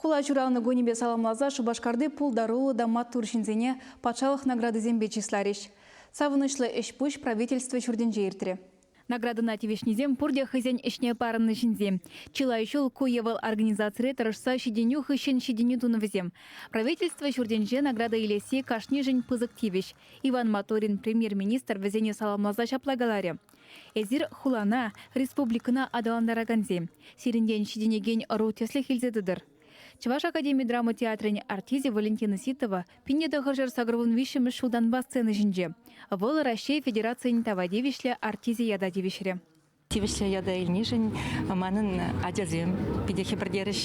Хула ҫуралнӑ кунӗпе саламласа Шупашкарти пултаруллӑ та маттур ҫынсене патшалӑх наградисемпе чысларӗҫ. Савӑнӑҫлӑ ӗҫ-пуҫ правительство ҫуртӗнче иртрӗ. Наградӑна тивӗҫнисем пурте хӑйсен ӗҫне парӑннӑ ҫынсем. Чылай ҫул ку е вӑл организацире тӑрӑшса ҫитӗнӳ хыҫҫӑн ҫитӗнӳ тунӑ вӗсем. Правительство ҫуртӗнче награда илесси кашнишӗн пысӑк тивӗҫ. Иван Моторин премьер-министр вӗсене саламласа ҫапла каларӗ. Эсир хулана, республикӑна аталантаракансем. Сирӗнтен ҫитӗнекен ӑру тӗслӗх илсе тӑтӑр. Чӑваш академи драма театрӗн артисчӗ Валентина Ситова 1983-мӗш ҫултанпа сцена ҫинче. Вӑл Раҫҫей Федерацийӗн тава тивӗҫлӗ артисчӗ ята тивӗҫрӗ. Тивӗҫлӗ ята илнишӗн манӑн ачасем питӗ хӗпӗртерӗҫ.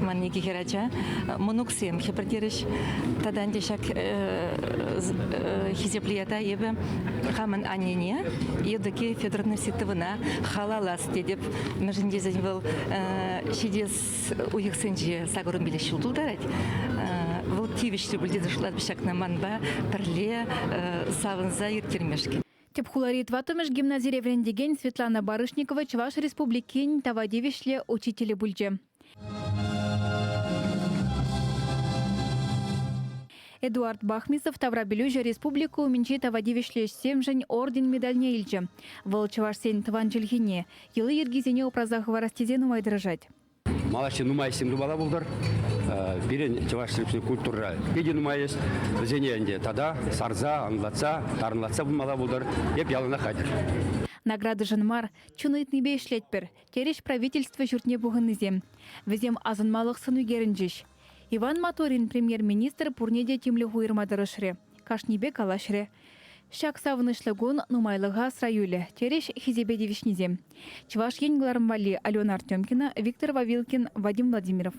Ман икӗ хӗрача, мӑнуксем хӗпӗртерӗҫ. Тата ӗнтӗ ҫак хисеплӗ ята эпӗ хамӑн аннене Евдокия Федоровна Ситовӑна халаллас тетӗп. Мӗншӗн тесен вӑл ҫитес уйӑхсенче 85 ҫул тултарать. Вӑл тивӗҫлӗ пуль тесе шутлатӑп ҫакна манпа пӗрле савӑнса ирттермешкӗн. Тӗп хулари тӑваттӑмӗш гимназире вӗрентекен Светлана Барышникова Чӑваш Республикин тава тивӗҫлӗ учителӗ пулчӗ. Эдуард Бахмисов таврапӗлӳҫӗ республика умӗнчи тава тивӗҫлӗ ӗҫсемшӗн орден медальне илчӗ. Вӑл чӑвашсен тӑван чӗлхине, йӑли-йӗркисене упраса хӑварас тесе нумай тӑрӑшать. Малашне нумай ӗҫсем тумалла пултӑр. Пирӗн чӑваш культура питӗ нумай ӗҫ. Вӗсене ӗнтӗ тата сарса, ӑнлатса, тарӑнлатса пымалла пултӑр. Эп яланах хатӗр. Наградӑшӑн мар, чун ыйтнипе ӗҫлетпӗр, терӗҫ правительство ҫуртне пухӑннисем. Вӗсем асӑнмалӑх сӑн ӳкерӗнчӗҫ. Иван Моторин премьер-министр пурне те тимлӗх уйӑрма тӑрӑшрӗ, кашнипе калаҫрӗ. Ҫак савӑнӑҫлӑ кун нумайлӑха асра юлӗ, терӗҫ хисепе тивӗҫнисем. Чӑваш Ен кӑларӑм валли Алена Артемкина, Виктор Вавилкин, Вадим Владимиров.